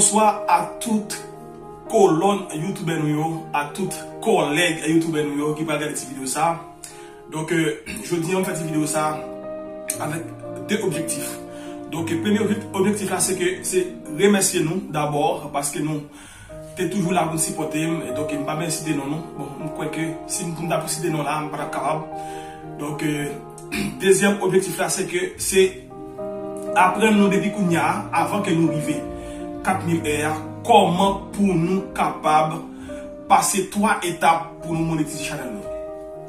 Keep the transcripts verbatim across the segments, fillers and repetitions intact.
Bonswa a tout kolòn youtubè nou yo, a tout kòlèg youtubè nou yo ki pral gade ti videyo sa. Donk, euh, jodi a, m fè ti videyo sa avèk de objektif. Donk, premye objek-, objektif la, se ke, se remèsye nou dabò, paske nou te toujou la pou n sipòte m. Donk, m pa menm site non nou. Bon, m kwè ke si m pou m ta pou site non la, m pa t ap kapab. Donk, euh, dezyèm objektif la, se ke, se aprann nou depi kounye a, avan ke nou rive kat mil è a, kòman pou nou kapab pase twa etap pou nou monetize chanèl nou.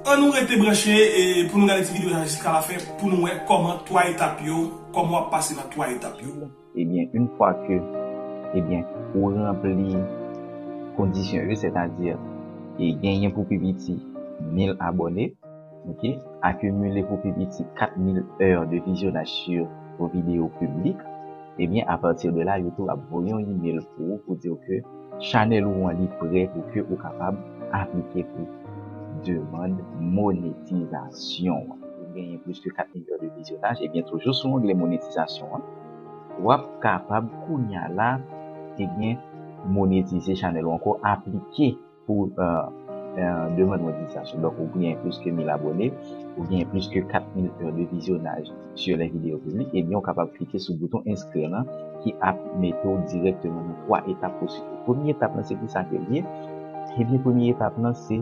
Ann nou rete branche e pou nou gade ti videyo sa jiska lafen, pou nou wè kòman twa etap yo, kòman w ap pase nan twa etap yo. Ebyen, yon fwa ke, ebyen, ou ranpli kondisyon yo, sètadi, e genyen pou pi piti mil abòne, ok, akimile pou pi piti kat mil è de vizyonaj sou yon videyo piblik, ebyen, apati de la, YouTube ap voye yon imèl pou ou pou di w ke chanèl ou an li prè pou ke ou kapab aplike pou demann monetizasyon an. Ou genyen plis ke kat mil è de vizyonaj, ebyen, toujou sou ongle monetizasyon an, w ap kapab kounye a la, ebyen, monetize chanèl ou ankò, aplike pou, euh, euh, demann monetizasyon. Donk, ou genyen plis ke mil abòne, ou genyen plis ke kat mil è de vizyonaj sur les vidéos publiques, ebyen, ou kapab klike sou bouton inscrire lan ki ap mete w dirèkteman nan twa etap posib. Premye etap lan, se ki sa ke l ye? Ebyen, premye etap lan, se,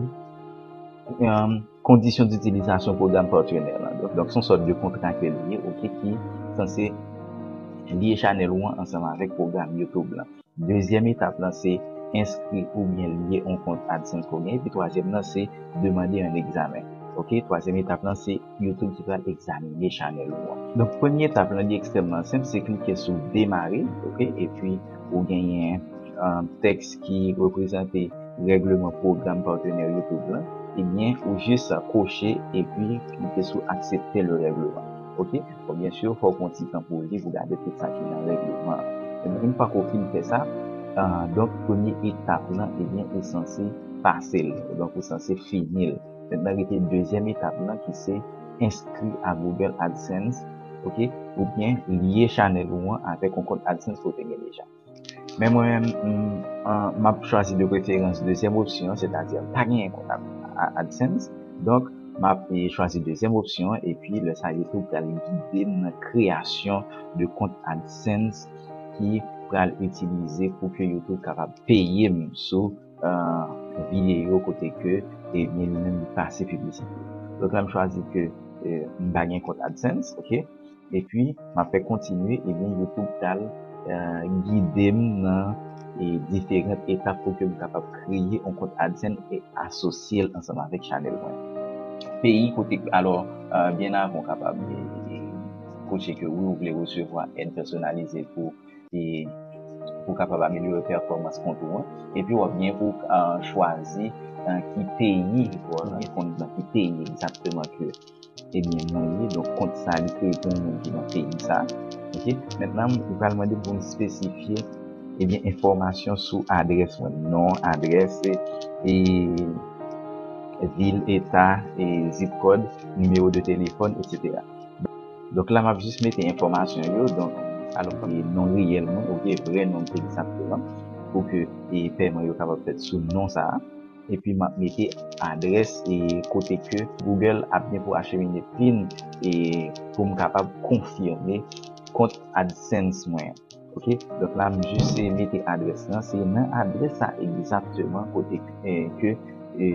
euh, kondisyon ditilizasyon pwogram patnè lan. Donk, donk, se yon sòt de kontra ke l ye, ok, ki sanse lye chanèl ou an ansanm avèk pwogram YouTube lan. Dezyèm etap lan, se enskri oubyen lye yon kont AdSense ke w genyen. Epi twazyèm lan, se demande yon egzamen. Ok, twazyèm etap lan, se YouTube ki pral egzamine chanèl ou an. Donk, premye etap lan, li ekstrèmman senp, se klike sou demare, ok, epi ou genyen, euh, tèks ki reprezante règleman pwogram patnè YouTube lan, ebyen, ou jis koche epi klike sou aksepte le règleman. Ok? Bon, byen si, fò w pran ti tan pou w li, pou gade tout sa ki nan règleman an. Ebyen, yon fwa ke w fin fè sa, euh, donk, premye etap lan, ebyen, ou sanse pase l. Donk, ou sanse fini l. Mentnan, rete dezyèm etap lan ki se enskri a Google AdSense, ok? Oubyen lye chanèl ou an avèk yon kont AdSense ke w te gen deja. Men mwen menm, m, an, m ap chwazi de preferans dezyèm opsyon an, sètadi pa genyen kont a, a, AdSense. Donk, m ap, e, chwazi dezyèm opsyon an, epi lè sa a, YouTube pral gide m nan kreyasyon de kont AdSense ki pral itilize pou ke YouTube kapab peye m sou, euh, videyo kote ke, ebyen, li menm li pase piblisite. Donk la, m chwazi ke, euh, m pa gen kont AdSense, ok? Epi, m ap fè kontinye, ebyen, YouTube pral, euh, gide m nan, e, diferan etap pou ke m kapab kreye yon kont AdSense e asosye l ansanm avèk chanèl mwen. Peyi kote, alò, euh, byen avan w kapab, e, e, koche ke wi, ou vle resevwa èd pèsonalize pou, e, pou kapab amelyore pèfòmans kont ou an. Epi, w ap gen pou, euh, chwazi, euh, ki peyi, ou ap reponn nan ki peyi egzakteman ke ebyen, mwen ye. Donk, kont sa a, li kreye pou yon moun ki nan peyi sa. Ok? Mentnan, li pral mande pou m espesifye, ebyen, enfòmasyon sou adrès mwen. Non, adrès, e, e, vil, eta, e, zip kòd, nimewo de telefòn, etsetera. Donk, la, m ap jis mete enfòmasyon yo. Donk, alò, e, non reyèl mwen, ok, vrè non m egzakteman, pou ke, e, pèman yo kapab fèt sou non sa a. Epi m ap mete adrès e kote ke Google ap gen pou achemine pin e pou m kapab konfime kont AdSense mwen an. Ok? Donk la, m jis mete adrès lan. Se nan adrès sa egzakteman kote, e, ke, e,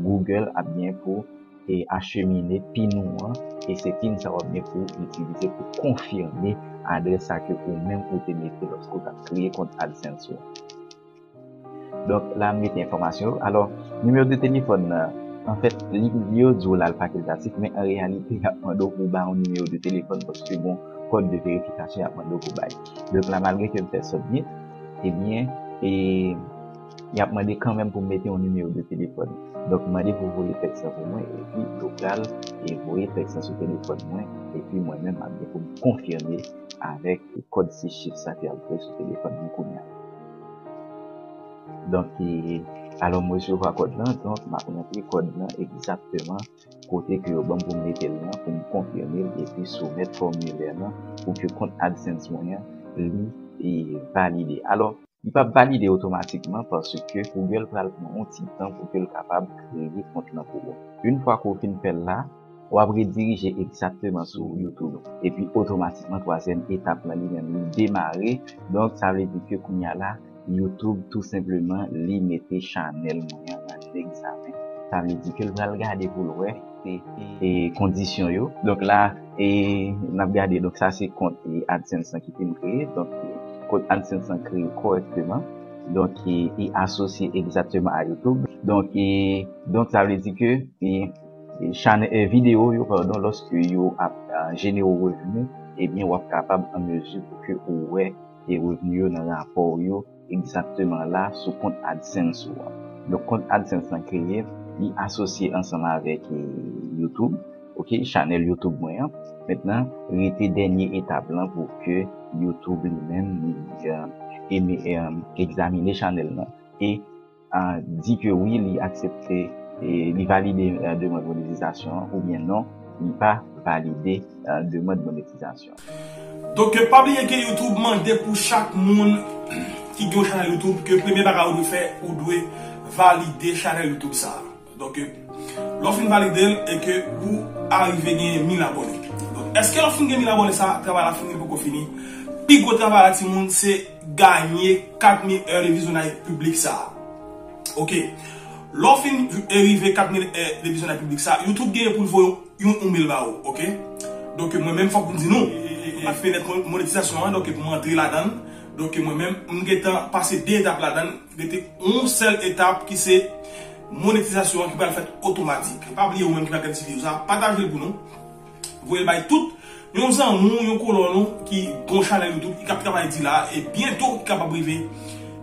Google ap gen pou, e, achemine pin ou an. E se pin sa w ap gen pou itilize pou konfime adrès sa ke ou menm ou te mete lòske w t ap kreye kont AdSense ou an. Donk, la, m mete enfòmasyon yo. Alò, nimewo de telefòn nan, anfèt, li, yo di w la l fakiltatif, men an reyalite, y ap mande w pou w bay yon nimewo de telefòn paske gon kòd de verifikasyon y ap mande w pou w bay. Donk, la, malgre ke m fè submit, ebyen, e, y ap mande kanmenm pou m mete yon nimewo de telefòn. Donk, m mande pou voye tèks lan pou mwen, epi yo pral, e, voye tèks lan sou telefòn mwen, epi mwen menm, m ap gen pou m konfime avèk kòd sis chif sa ki ap voye sou telefòn mwen kounye a. Donk, e, alò, m resevwa kòd lan, donk, m ap rantre kòd lan egzakteman kote ke yo ban m pou m mete l lan, pou m konfime l, epi soumèt fòmilè lan pou ke kont AdSense mwen an, li, e, valide. Alò, li p ap valide otomatikman paske Google pral pran yon ti tan pou ke l kapab kreye kont lan pou ou. Yon fwa ke w fin fè l la, w ap redirije egzakteman sou YouTube. Epi otomatikman twazyèm etap lan li menm li demare. Donk sa vle di ke kounye a la, YouTube tou senpleman li mete chanèl mwen an nan egzamen. Sa vle di ke l pral gade pou l wè e, e kondisyon yo. Donk la, e n ap gade, donk sa se kont e, AdSense lan ki te m kreye. Donk e, kont AdSense lan kreye kòrèkteman. Donk e, e asosye egzakteman a YouTube. Donk e, donk sa vle di ke e, e chanèl e, videyo yo, padon, lòske yo ap a, jenere w revni, ebyen w ap kapab an mezi pou ke ou wè e revni yo nan rapò yo egzakteman la sou kont AdSense ou an. Donk kont AdSense lan kreye, li asosye ansanm avèk e, YouTube, ok, chanèl YouTube mwen an. Mentnan, rete dènye etap lan pou ke YouTube li menm li e, eme, e, egzamine chanèl lan e a, di ke wi, li aksepte e li valide e, demann monetizasyon an, oubyen non, li pa valide e, demann monetizasyon. Donk pa bliye ke YouTube mande pou chak moun ki gen yon chanèl YouTube ke premye bagay ou dwe fè, ou dwe valide chanèl YouTube sa. Donk lè w fin valide l e ke ou arive gen mil abòne. Donk èske lè w fin gen mil abòne sa, travay la fini? Li poko fini. Pi gwo travay la timoun se ganye kat mil è de vizyonaj piblik sa. Ok. Lè w fin e, rive kat mil è de vizyonaj piblik sa, YouTube genyen pou l voye yon email ba ou, ok? Donk mwen menm fòk m di nou, m ap fè nèt monetizasyon an, donk pou m antre ladan l. Donk mwen menm m gentan pase de etap ladan l, rete yon sèl etap ki se monetizasyon an ki pral fèt otomatik. Pa bliye ou menm ki pral gade ti videyo sa, pataje l pou nou. Voye l bay tout yon zanmi w, yon kolòn ou ki gon chanèl YouTube, ki ap travay di la, e byento ki kapab rive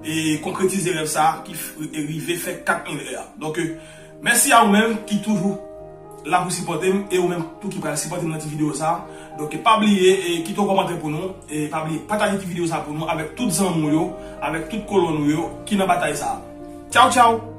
e konkretize rèv sa, ki rive fè kat mil è a. Donk mèsi a ou menm ki toujou la pou sipòte m e ou menm tou ki pral sipòte m nan ti videyo sa. Donk pa bliye e kite yon kòmantè pou nou e pa bliye pataje ti videyo sa pou nou avèk tout zanmi w yo, avèk tout kolòn ou yo ki nan batay sa. Tchaw tchaw.